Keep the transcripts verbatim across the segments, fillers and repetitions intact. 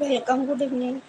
Welcome, good evening.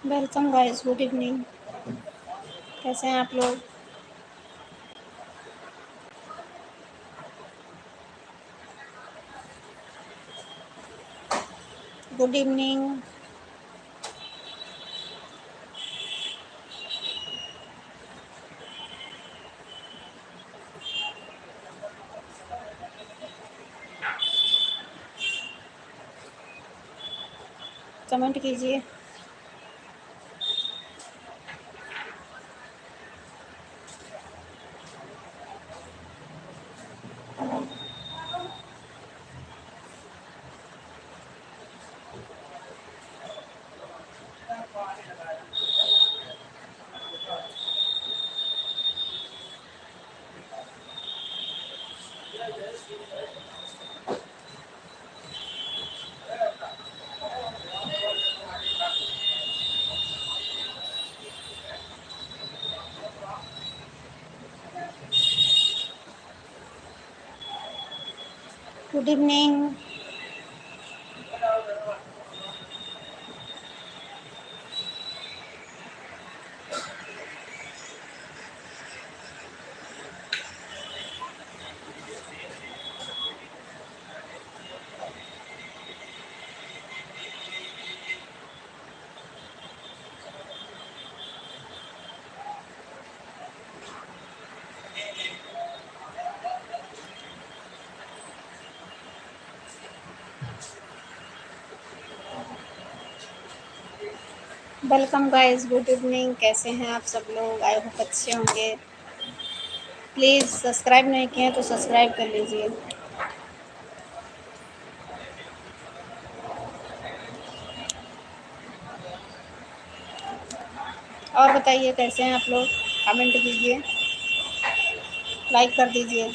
Welcome guys, good evening। कैसे हैं आप लोग? Good evening। Comment कीजिए। Good evening। Welcome guys, good evening। कैसे हैं आप सब लोग? I hope अच्छे होंगे। Please subscribe नहीं किए हैं तो subscribe कर लीजिए। और बताइए कैसे हैं आप लोग, comment कीजिए, like कर दीजिए।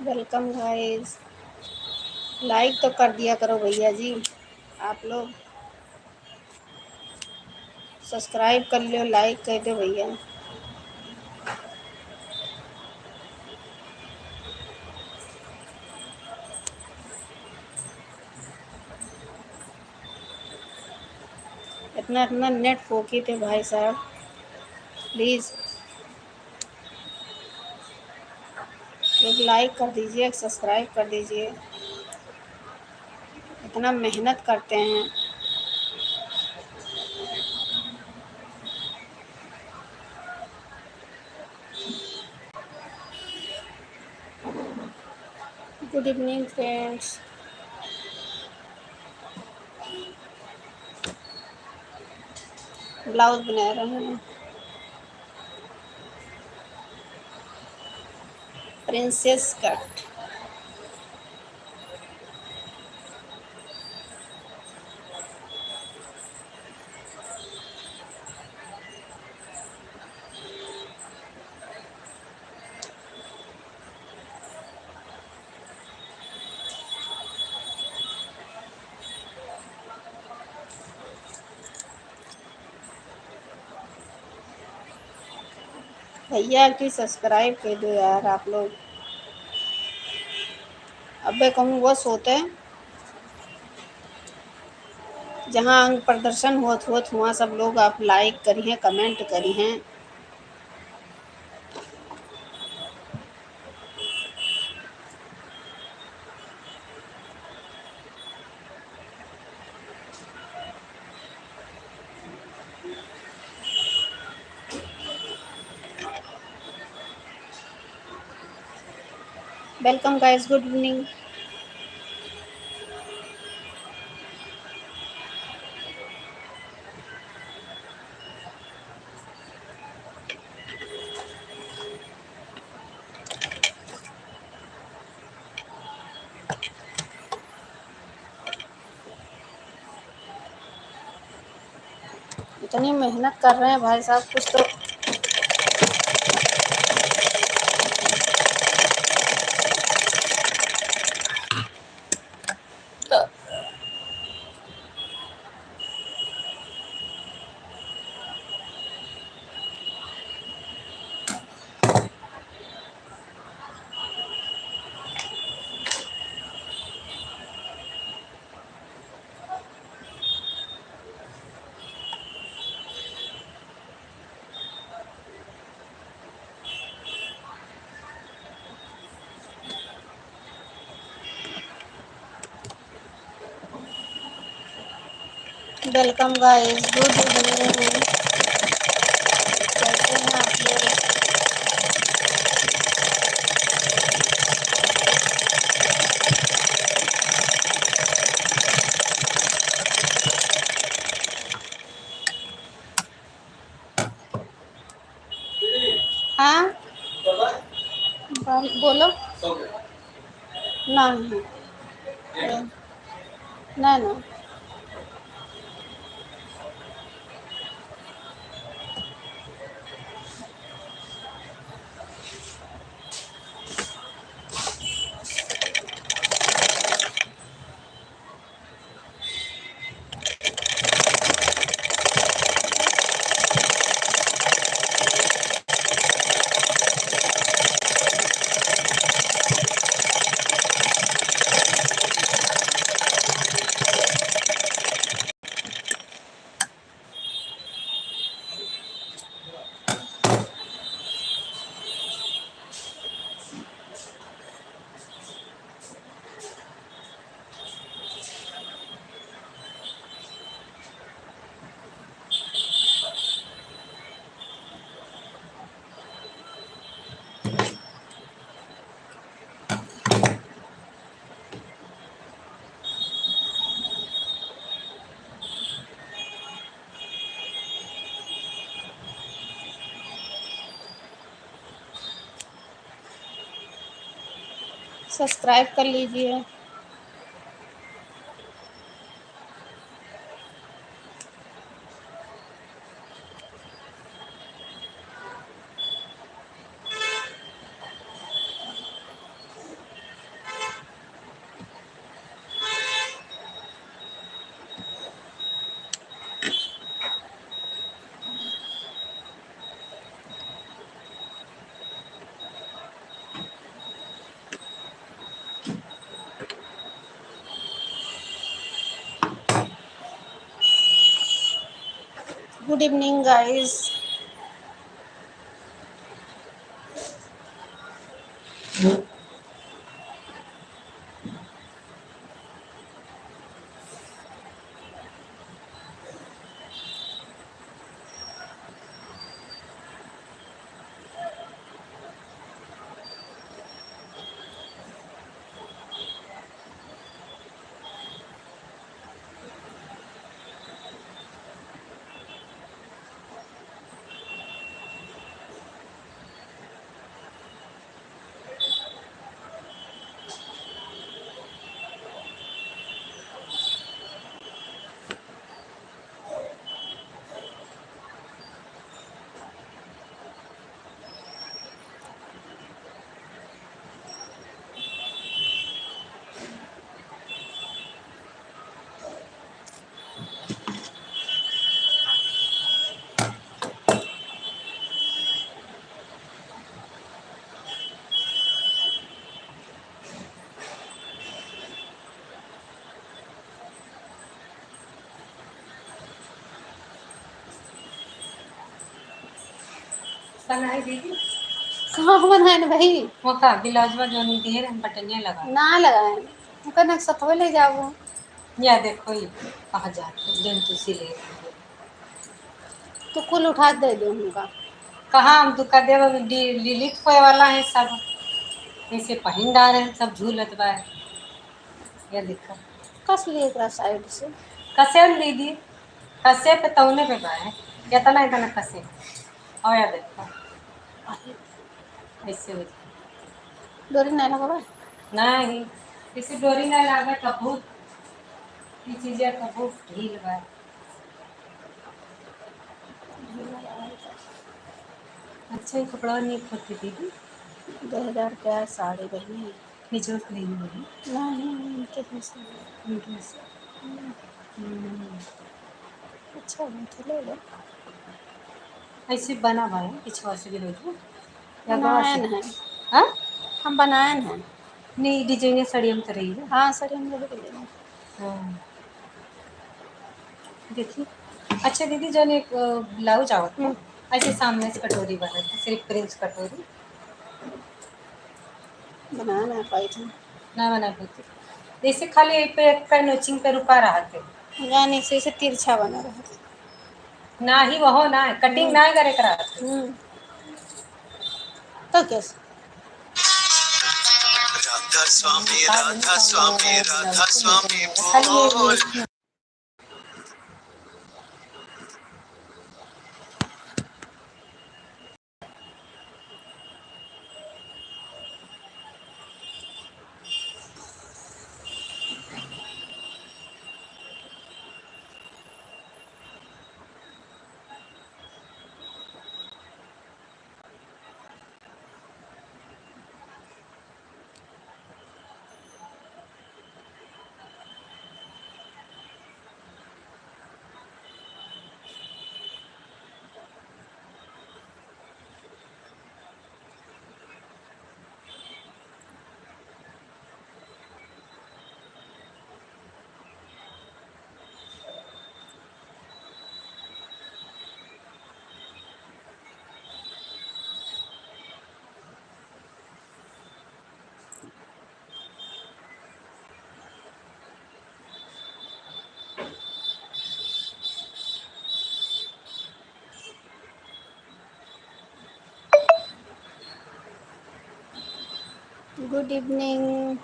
Welcome guys, like तो कर दिया करो भैया जी आप लोग। Subscribe कर लियो, like कर दो भैया। इतना, इतना net फोकित है भाई साहब, please। एक like कर दीजिए, एक subscribe कर दीजिए, इतना मेहनत करते हैं। Good evening friends। Blouse बना रहे हैं, princess cut। भैया की subscribe कर दो यार आप लोग। अबे कहूँ वो सोते, जहाँ अंग प्रदर्शन होत होत हुआ सब लोग आप like करिहें, comment करिहें। Welcome guys, good evening। इतनी मेहनत कर रहे हैं भाई साहब, कुछ तो। Welcome guys, good evening। कैसे हैं आप लोग? हाँ, बोल-, बोलो। नहीं, नहीं, नहीं। Subscribe कर लीजिए। Good evening, guys. बनाए दीदी। कहाँ बनाए न भाई? वो का ब्लाउजवा जो नहीं दिए रहे, बटनिया लगा। ना लगाए। ओकर नक्शा थोड़े ले जाबो। या देखो, ये कहाँ जाके जंतु सी ले रही है। तो कुल उठा के दे दो उनका। कहाँ हम दुका देव, अभी डि-, डिलीट होए वाला है सब। ऐसे पहिन डारे हैं, सब झूलत बा। ये देखो। कस लिए एकरा साइड से। कसे न दीदी, कसे पे तौने पे बा है। इतना, इतना कसे। और या देखो। ऐसे हो जाए। डोरी नहीं लगा बा? नहीं, इसे डोरी नहीं लगा, कबूत। ये चीजें कबूत ढील बा। अच्छा, ये कपड़ा नहीं खोलती दीदी। दो हजार का साड़ी बहनी। निचोड़ के लेनी है। नहीं, इनके जैसे। इनके जैसे। हम्म। हम्म। अच्छा, हम तो ले लो। ऐसे बना हुआ है, पीछे से भी ले लो। या बनाए गवा से? हैं? हम बनाए हैं। नहीं, डिजाइने साड़ी हम तो रही है। हाँ, साड़ी हम लोग ले लेंगे। हाँ। देखिए। अच्छा दीदी, जौन एक, अ, ब्लाउज आवत है, हम्म। ऐसे सामने से कटोरी बनत है, सिर्फ प्रिंस कटोरी। बना ना पाई थी। ना बना पाई थी। जैसे खाली एक पे, एक पे नोचिंग पे रुका रहा थे। यानी से, से तिरछा बना रहा था। ना ही वहो ना, कटिंग हम्म। ना करे करा थे। हम्म। तो कैसे? राधा स्वामी, राधा स्वामी, राधा स्वामी बोल। Good evening.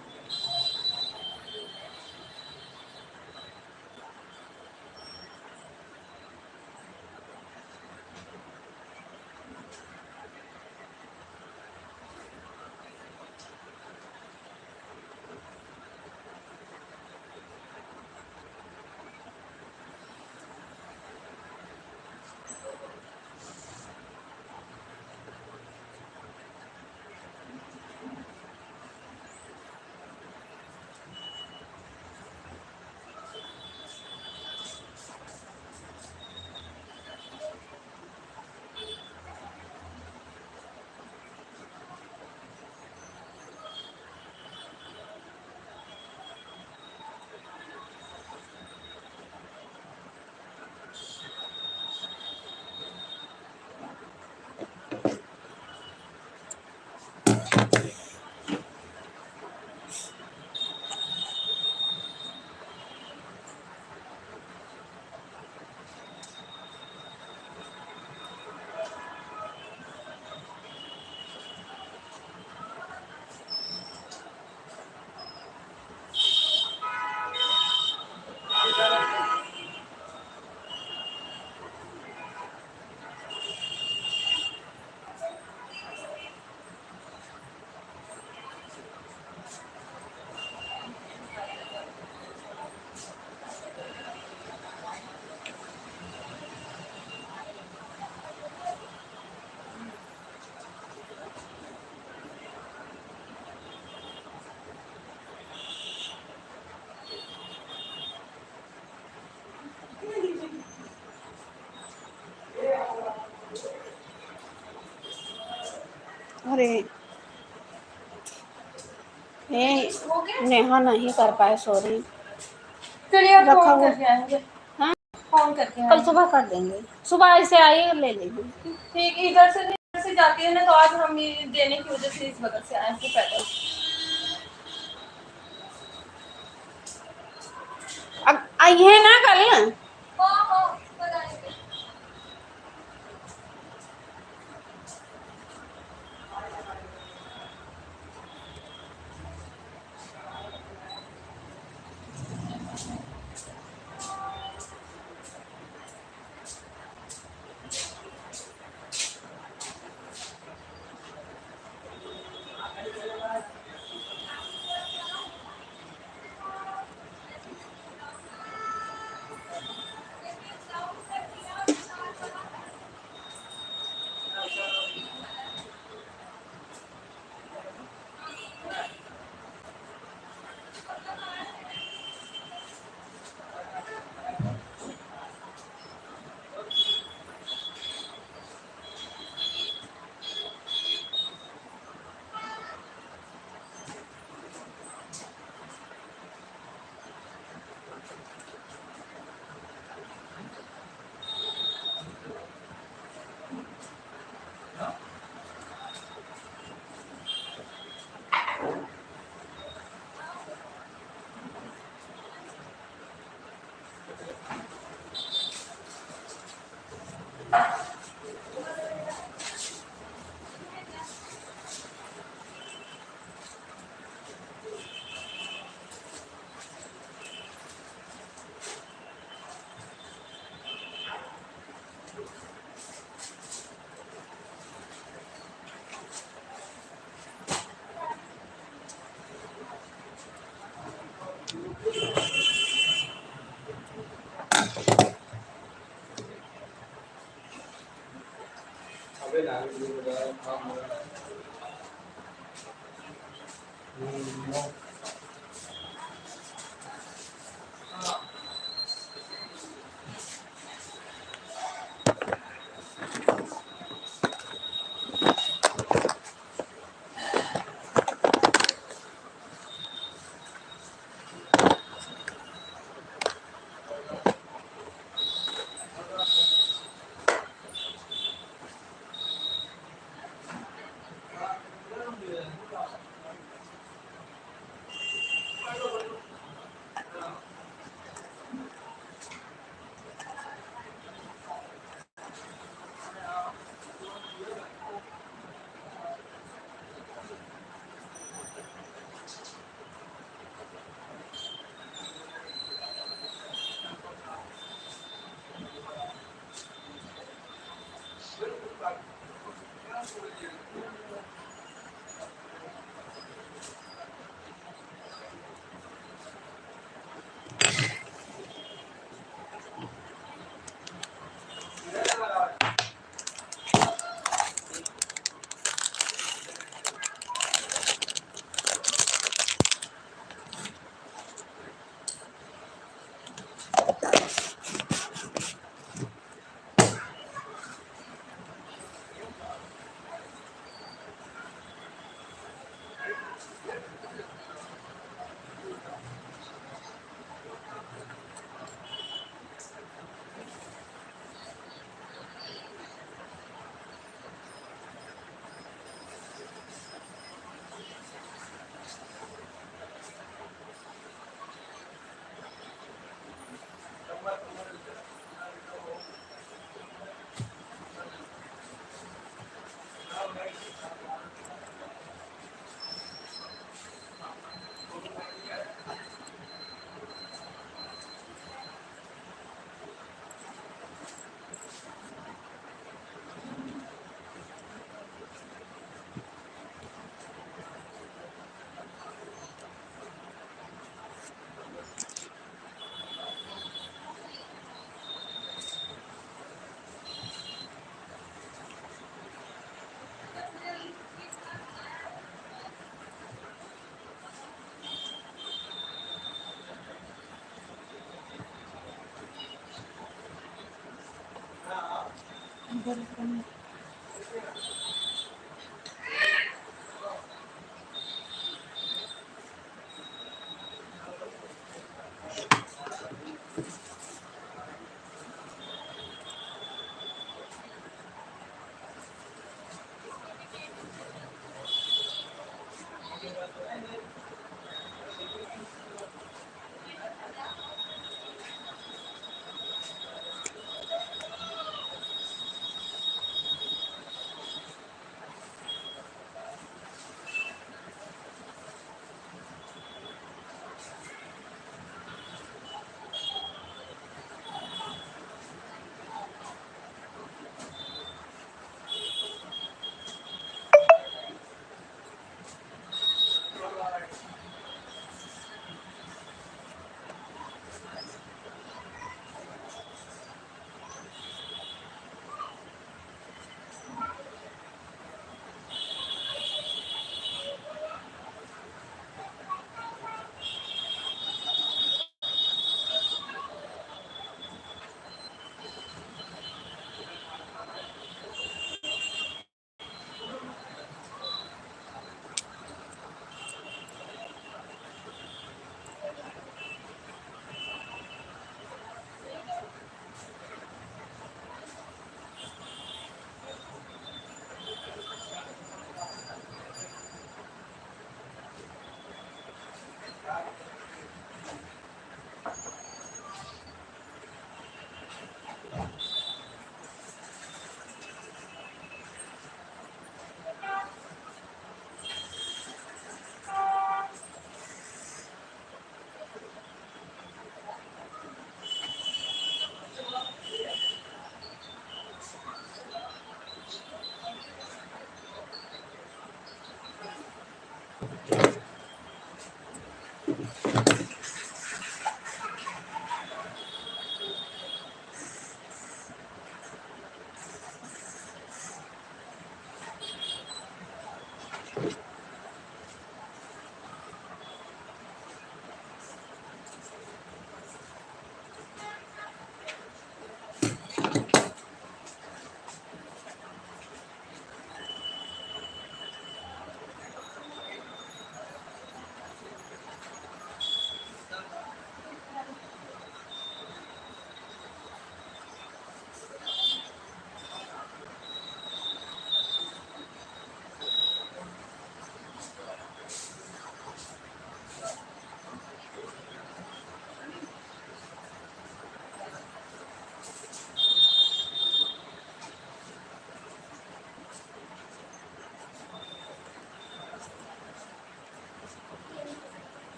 अरे, ये नेहा नहीं कर पाए, sorry। चलिए, आप रखा फोन हुआ। करके आएंगे। हाँ? फोन करके कल आएंगे। सुबह कर देंगे, सुबह ऐसे आइए, ले लेंगे। ठीक, इधर से नहीं, इधर से जाती है ना, तो आज हम ये देने की वजह से इस बगल से आए थे पैदल। अब आइए ना कल। हाँ, हाँ, कल आएंगे।